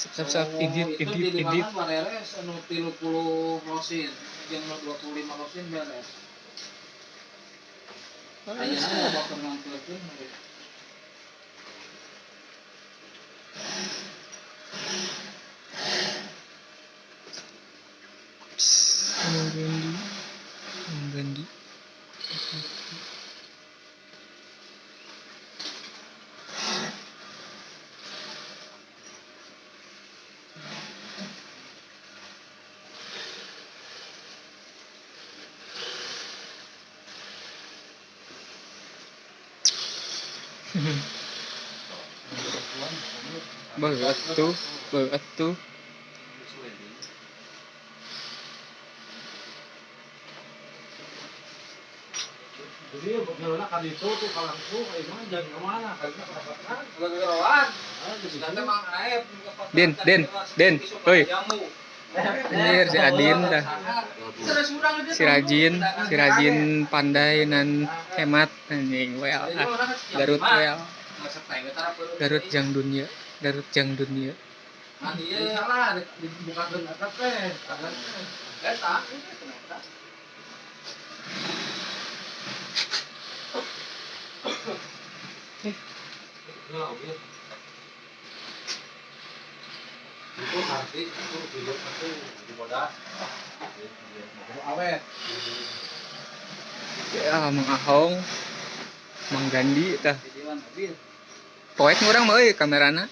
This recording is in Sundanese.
Sap sap edit itu edit di edit. limangan bareres anu 30 losin jeung nu 25 losin beres. Ayeuna loba keur nganteurkeun we. Mang Gandhi, Mang Gandhi. Berat tuh, berat tuh. Jadi jalannya kan itu tuh kalau langsung kayak gimana jangan kemana karena kedapatan. Gegeroan. Ah, di Nanti Mang Aep Din, Din, Din, oi. Anjir si Adin dah. Si rajin pandai nan hemat anjing well ah. Garut well. Garut jang dunia, Garut jang dunia. Iya salah dibukakeun eta teh, teh. Eta, eta. Ya, oke. Itu nanti itu video itu di bodas. Awet. Ya, Mang Ahong, Mang Gandhi tah. Videoan mobil. Poek urang mah euy kamerana.